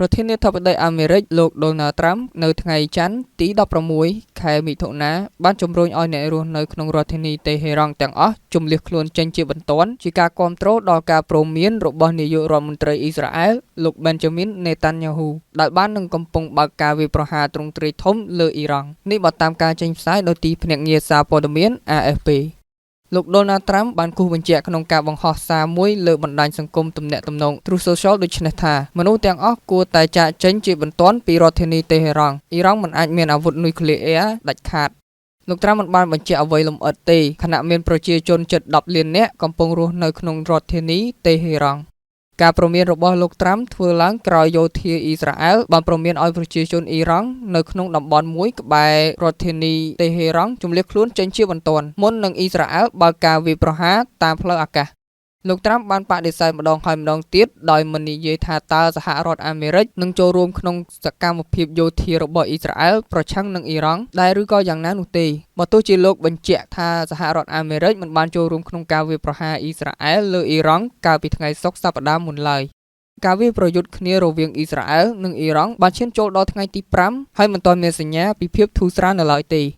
ប្រធានាធិបតីអាមេរិកលោក ដូណាល់ ត្រាំ នៅថ្ងៃច័ន្ទទី16 ខែមិថុនា បានជំរុញឲ្យអ្នករស់នៅក្នុងរដ្ឋធានីតេហេរ៉ង់ទាំងអស់ជម្លៀសខ្លួនចេញជាបន្ទាន់ ជាការគាំទ្រដល់ការព្រមានរបស់នាយករដ្ឋមន្ត្រីអ៊ីស្រាអែលលោក បេនចាមីន នេតាន់យ៉ាហ៊ូ ដែលបាននឹងកំពុងបើកការវាយប្រហារទ្រង់ទ្រាយធំលើអ៊ីរ៉ង់នេះបើតាមការចេញផ្សាយដោយទីភ្នាក់ងារសារព័ត៌មាន AFP។ លោក ដូណាល់ ត្រាំ បានគូសបញ្ជាក់ក្នុងការបង្ហោះសារមួយលើបណ្ដាញសង្គមទំនាក់ទំនង Truth Social ដូចនេះថាមនុស្សទាំងអស់គួរតែចាកចេញជាបន្ទាន់ពីរដ្ឋធានីតេហេរ៉ង់អ៊ីរ៉ង់មិនអាចមានអាវុធនុយក្លេអ៊ែរដាច់ខាតលោកត្រាំមិនបានបញ្ជាក់អ្វីលម្អិតទេខណៈមានប្រជាជនជិត10លាននាក់កំពុងរស់នៅក្នុងរដ្ឋធានីតេហេរ៉ង់ការព្រមានរបស់លោកត្រាំធ្វើឡើងក្រោយយោធាអ៊ីស្រាអែលបានព្រមានឲ្យប្រជាជនអ៊ីរ៉ង់នៅក្នុងតំបន់មួយក្បែររដ្ឋធានីតេហេរ៉ង់ជម្លៀសខ្លួនចេញជាបន្ទាន់មុននឹងអ៊ីស្រាអែលបើកការវាយប្រហារតាមផ្លូវអាកាសលោកត្រាំបានបដិសេធម្ដងហើយម្ដងទៀតដោយមិននិយាយថាតើសហរដ្ឋអាមេរិកនឹងចូលរួមក្នុងសកម្មភាពយោធារបស់អ៊ីស្រាអែលប្រឆាំងនឹងអ៊ីរ៉ង់ដែរឬក៏យ៉ាងណានោះទេបើទោះជាលោកបញ្ជាក់ថាសហរដ្ឋអាមេរិកមិនបានចូលរួមក្នុងការវាយប្រហារអ៊ីស្រាអែលលើអ៊ីរ៉ង់កាលពីថ្ងៃសុក្រសប្តាហ៍មុនឡើយការវាយប្រយុទ្ធគ្នារវាងអ៊ីស្រាអែលនិងអ៊ីរ៉ង់បានឈានចូលដល់ថ្ងៃទី5ហើយមិនទាន់មានសញ្ញាពីភាពធូរស្រាលនៅឡើយទេ។